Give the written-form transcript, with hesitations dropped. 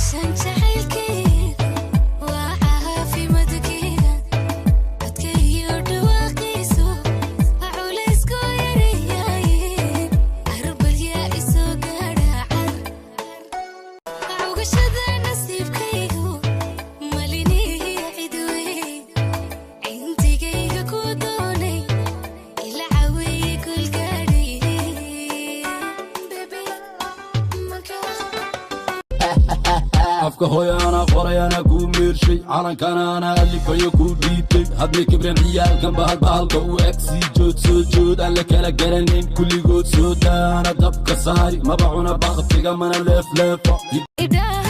Shan jacaylkayga waa caafimaadkayga, codkayo dhawaaqiisu culaysku yareeyaye. Arbalyaa isoo gaadha, car cugashada nasiibkaygu malinihii cidwey, cindigayga ku doonay ila caweeye kulgaadhay. Baby, manka. Afka hooyaana qorayana kuu meershay, calankana ana alifayo kuu dhiibtay. Hadmay kibreen ciyaalkan bahal bahalka u eg, sii jood, soo jood aan la kala garanayn. Kulligood soo daana dabka saari, maba cuna baktiga, mana leefleefo. Idhaah.